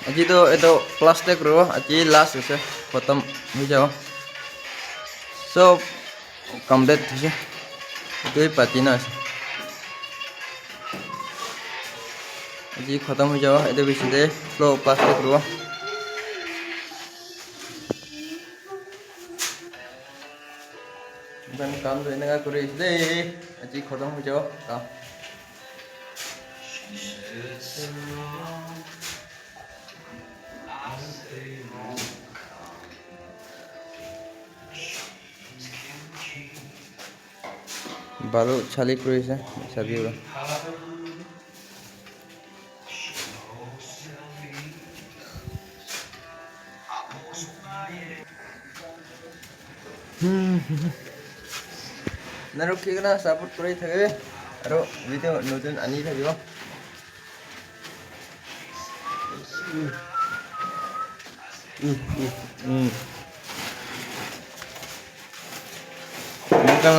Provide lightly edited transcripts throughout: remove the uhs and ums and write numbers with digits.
আজিতো এইটো প্লাষ্টাৰ কৰিব, আজি লাষ্ট হৈছে, খতম হৈ যাব, চব কমপ্লিট হৈছে। এইটোৱে পাতিনা আছে, আজি খতম হৈ যাব। এইটো পিছতে ফ্ল'ৰ প্লাষ্টাৰ কৰিব। ইমান কামটো এনেকুৱা কৰি আছে দেই, আজি খতম হৈ যাব কাম। বালু চালি কৰিছে চাবি। আৰু কি ছাপোৰ্ট কৰি থাকিবি আৰু ভিডিঅ' নতুন আনি থাকিব।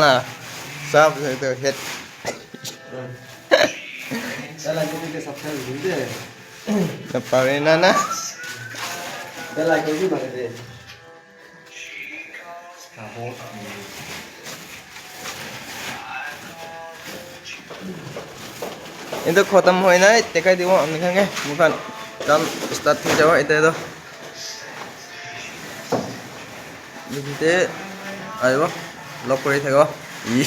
না সব হেড পারে না না। কিন্তু খতম হয় নাই, দেখাই দিব আমি মুখান কাম ষ্টাৰ্ট হৈ যাব। এতিয়া বেছিতে আহিব, লগ কৰি থাকিব ই।